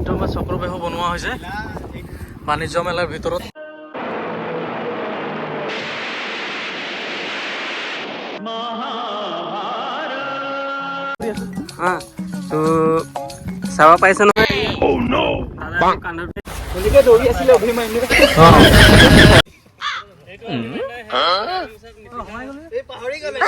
এইটো আমাৰ চক্ৰবেহু বনোৱা হৈছে বাণিজ্য মেলাৰ ভিতৰত। তো চাব পাৰিছে নহয়। দৌৰি আছিলে অভিমন্যু। এই পাহৰি গ'লে।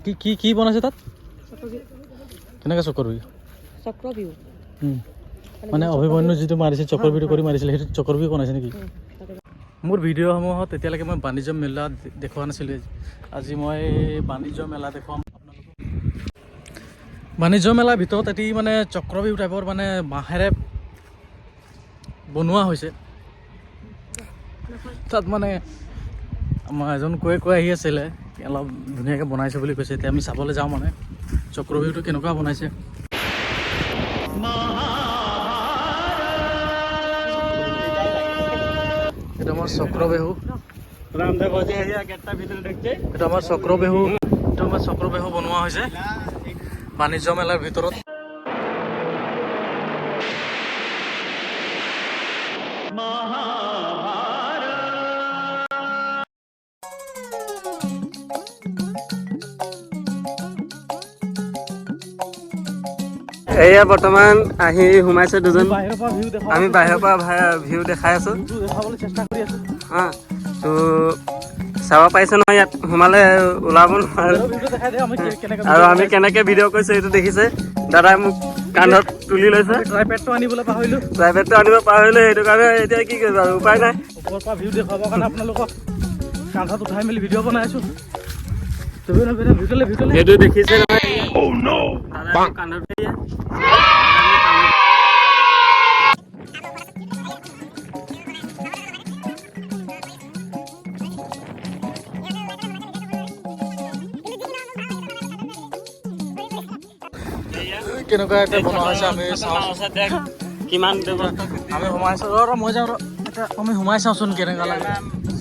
কি কি কি বনাইছে তাত? কেনেকৈ চক্ৰবেহু? চক্ৰবিহু। মানে অভিমন্যু যিটো মাৰিছিল, চক্ৰবেহু কৰি মাৰিছিল, সেইটো চক্ৰবেহু বনাইছে নেকি? মোৰ ভিডিঅ'সমূহত এতিয়ালৈকে মই বাণিজ্য মেলা দেখুওৱা নাছিলোঁ। আজি মই বাণিজ্য মেলা দেখুৱাম আপোনালোকক। বাণিজ্য মেলাৰ ভিতৰত এটি মানে চক্ৰবেহু টাইপৰ মানে বাঁহেৰে বনোৱা হৈছে। তাত মানে আমাৰ এজন কৈ কৈ আহি আছিলে, অলপ ধুনীয়াকৈ বনাইছে বুলি কৈছে। এতিয়া আমি চাবলৈ যাওঁ, মানে চক্ৰবেহুটো কেনেকুৱা বনাইছে। এইটো আমাৰ চক্ৰবেহু। এইটো আমাৰ চক্ৰবেহু। এইটো আমাৰ চক্ৰবেহু বনোৱা হৈছে বাণিজ্য মেলাৰ ভিতৰত। এয়া বৰ্তমান আহি সোমাইছে দুজন। বাহিৰৰ পৰা ভিউ দেখা। আমি বাহিৰৰ পৰা ভিউ দেখাই আছো। ভিউটো দেখাবলৈ চেষ্টা কৰি আছো। তো চাব পাৰিছে নহয়, ইয়াত সোমালে ওলাব নোৱাৰো। ভিউটো দেখাই দে, আমি কেনেকৈ আৰু আমি কেনেকে ভিডিঅ' কৰিছো এইটো দেখিছে। দাদাই মোক কান্ধত তুলি লৈছে। ট্ৰাইপেডটো আনিবলৈ পাহৰিলোঁ। প্ৰাইভেটটো আনিব পাহৰিলো, সেইটো কাৰণে এতিয়া কি কৰিব আৰু, উপায় নাই। ওপৰৰ পৰা ভিউ দেখুৱাবৰ কাৰণে আপোনালোকক কান্ধত উঠাই মেলি ভিডিঅ' বনাই আছো। ভিতৰলৈ ভিতৰলৈ। সেইটো দেখিছে নহয়, দাদাই মোক কান্ধত ধৰি। কেনেকুৱা এটা বনোৱা হৈছে আমি চাওঁ। কিমান ব্যৱস্থা। আমি সোমাইছোঁ, ৰ ৰ, মই যাওঁ, ৰ। এতিয়া আমি সোমাই চাওঁচোন কেনেকুৱা লাগে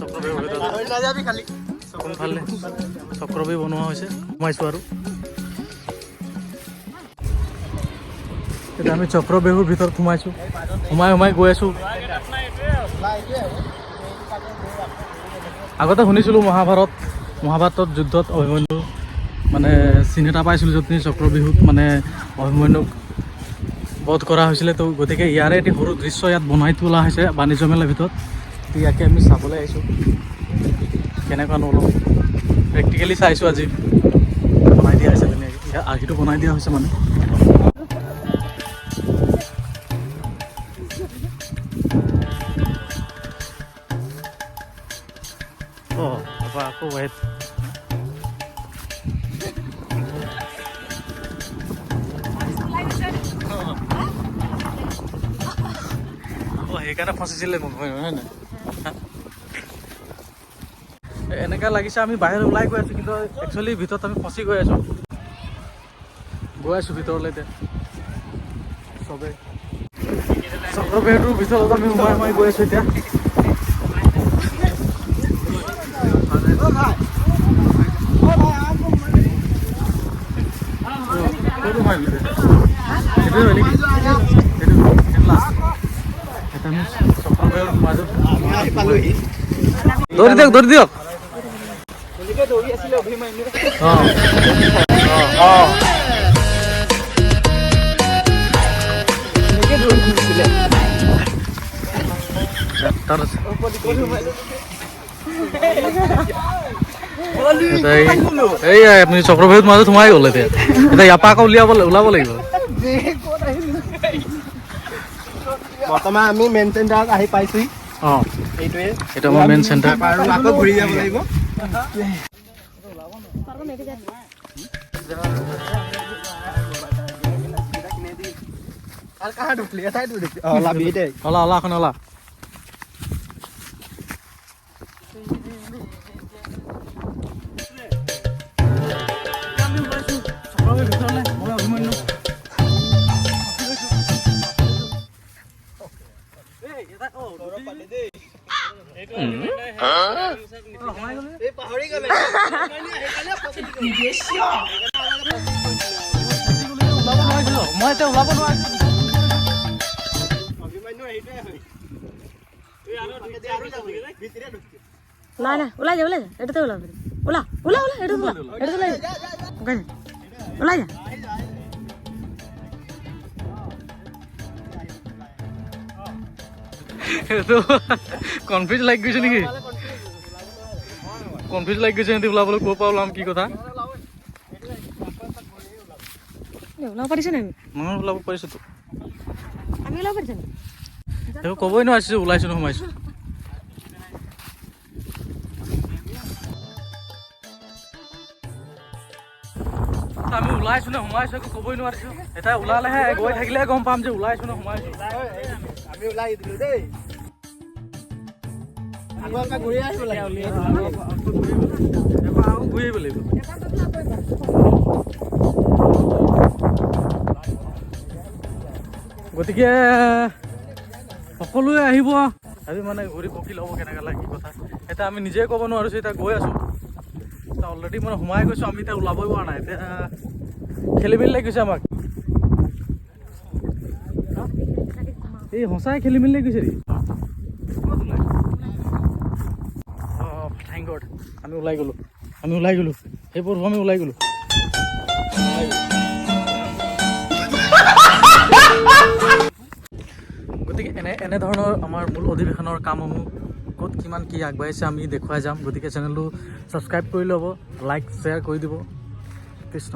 চক্ৰবেহুৰ ভিতৰত। পাহৰি নাযাবি খালি। কোনফালে চক্ৰবেহু বনোৱা হৈছে, সোমাইছোঁ। আৰু এতিয়া আমি চক্ৰবেহুৰ ভিতৰত সোমাইছোঁ, সোমাই সোমাই গৈ আছোঁ। আগতে শুনিছিলোঁ মহাভাৰতত যুদ্ধত অভিমন্যু মানে চিন এটা পাইছিলোঁ, য'ত নেকি চক্ৰবেহুত মানে অভিমন্যুক বধ কৰা হৈছিলে। তো গতিকে ইয়াৰে এটি সৰু দৃশ্য ইয়াত বনাই তোলা হৈছে বাণিজ্য মেলাৰ ভিতৰত। তো ইয়াকে আমি চাবলৈ আহিছোঁ, কেনেকুৱানো অলপ প্ৰেক্টিকেলি চাইছোঁ। আজি বনাই দিয়া হৈছে ধুনীয়াকৈ, ইয়াৰ আৰ্হিটো বনাই দিয়া হৈছে মানে। অঁ, তাৰপৰা আকৌ ৱেট। অঁ, সেইকাৰণে ফচিছিলে মোক, হয় নাই? এনেকুৱা লাগিছে আমি বাহিৰত ওলাই গৈ আছোঁ, কিন্তু একচুৱেলি ভিতৰত আমি ফচি গৈ আছোঁ। গৈ আছোঁ ভিতৰলৈ এতিয়া চবেই। চক্ৰবেহুটোৰ ভিতৰত আমি সোমাই সোমাই গৈ আছোঁ এতিয়া। ক'ত সোমাই গ'লি? সেইটোৱে হয় নেকি? সেইটো লাষ্ট। এতিয়া আমি চক্ৰবেহুৰ মাজত। আহি পালোহি। ধৰি দিয়ক, ধৰি দিয়ক। এনেকে দৌৰি আছিলে অভিমন্যু। অঁ অঁ। এনেকে দৌৰি ফুৰিছিলে। তাত আছে। এইয়া আপুনি চক্ৰবেহুত মাজত সোমাই গ'ল। এতিয়া এতিয়া ইয়াৰ পৰা আকৌ ওলাব লাগিব। বৰ্তমান আমি মেইন চেণ্টাৰত আহি পাইছোহি। এইটোৱে। এইটো আমাৰ মেইন চেণ্টাৰ। আৰু আকৌ ঘূৰি যাব লাগিব। আৰু কাহা ঢুকলি? এটাই ঢুকলি। অ, ওলাবি দেই। ওলা ওলা, এখন ওলা। আমি ওলাইছোঁ চক্ৰবেহুৰ ভিতৰলৈ, মই অভিমন্যু। এই পাহৰি গ'লে। ওলাব নোৱাৰিছিলো, মই এতিয়া ওলাব নোৱাৰিছিলো। অভিমন্যু সেইটোৱে হয়। ভিতৰে ঢুকিছে। নাই নাই, ওলাই যা, ওলাই যা, এইটোতে ওলাব। ওলা ওলা ওলা, এইটোতে ওলা, এইটোতে ওলাই যা। ওলাই যা, ওলাই যা। এইটো কনফিউজ লাগি গৈছে নেকি? কনফিউজ লাগি গৈছে সিহঁতি, ওলাবলৈ ক'ৰ পৰা ওলাম, কি কথা। এই, ওলাব পাৰিছে নাই আমি? মই ওলাব পাৰিছোতো। আমি ওলাব পাৰিছে নাই? সেইবোৰ ক'বই নোৱাৰিছোঁ, ওলাইছোঁ নে সোমাইছোঁ। আমি ওলাইছোঁ নে সোমাইছোঁ একো ক'বই নোৱাৰিছোঁ। এতিয়া ওলালেহে, গৈ থাকিলেহে গম পাম যে ওলাইছোঁ নে সোমাইছোঁ। আমি ওলাই দিলো দেই, আকৌ এবাৰ ঘূৰি আহিব লাগে। এবাৰ আকৌ ঘূৰি আহিব লাগিব। গতিকে সকলোৱে আহিব, আমি মানে ঘূৰি পকি ল'ব কেনেকুৱা লাগে, কি কথা, এতিয়া আমি নিজে ক'ব নোৱাৰিছোঁ। এতিয়া গৈ আছোঁ, এতিয়া অলৰেডি মানে সোমাই গৈছোঁ আমি, এতিয়া ওলাবই পৰা নাই। এতিয়া খেলি মেলি লাগি গৈছে আমাক। এই সঁচাই খেলি মেলি লাগি গৈছে দেই। অঁ, thank god, আমি ওলাই গ'লোঁ, আমি ওলাই গ'লোঁ। সেই প্ৰভু, আমি ওলাই গ'লোঁ। গতিকে এনেধৰণৰ আমাৰ মূল অধিৱেশনৰ কামসমূহ ক'ত কিমান কি আগবাঢ়িছে আমি দেখুৱাই যাম। গতিকে চেনেলটো ছাবস্ক্ৰাইব কৰি ল'ব, লাইক শ্বেয়াৰ কৰি দিব। কৃষ্ণ।